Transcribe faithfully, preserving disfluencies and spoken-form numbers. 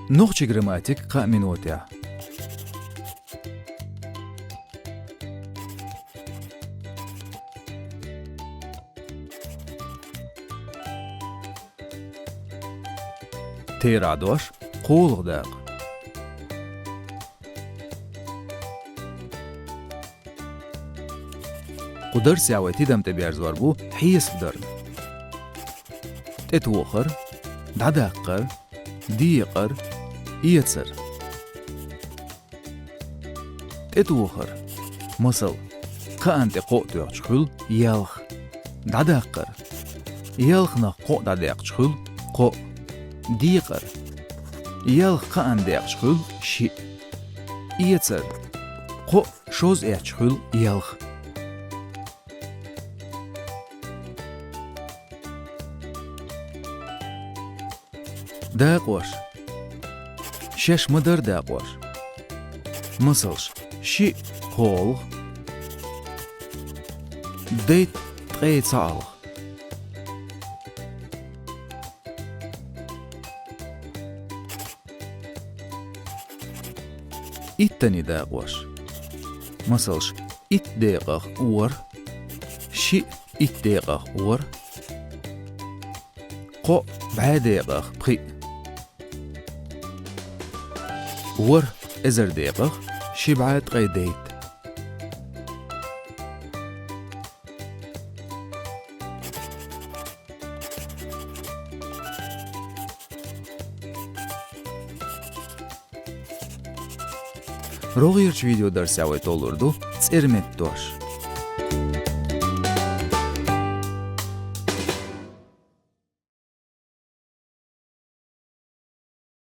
Нохчийн грамматика кхаа минотехь. Терахьдош, кхоалгӀа дакъа. Кху дарсехь вай тидам тӀеберзор бу хьесап дарна. ТӀетохар, дӀадаккхар, декъар, эцар. ТӀетохар. Масал, кхаанна тӀе кхоъ тоьхча хуьлу ялх. ДӀадаккхар. Ялхнах кхоъ дӀадаьккхича хуьлу кхоъ. Декъар. Ялх кхаанна даьккхича хуьлу шиъ. Эцар. Кхоъ шозза эцча хуьлу ялх. Дакъош. Шаьш ма-дарра дакъош. Масалш: шиъ кхоалгӀа, дейтта ткъе цхьаалгӀа. Иттаннан дакъош. Масалш: итт декъах ворхӀ, шиъ итт декъах ворхӀ, кхоъ бӀе декъах пхиъ, ворхӀ эзар декъах ши бӀе ткъе дейтта. РогӀерчу видеодарсехь вай толлур ду цӀерметта дош.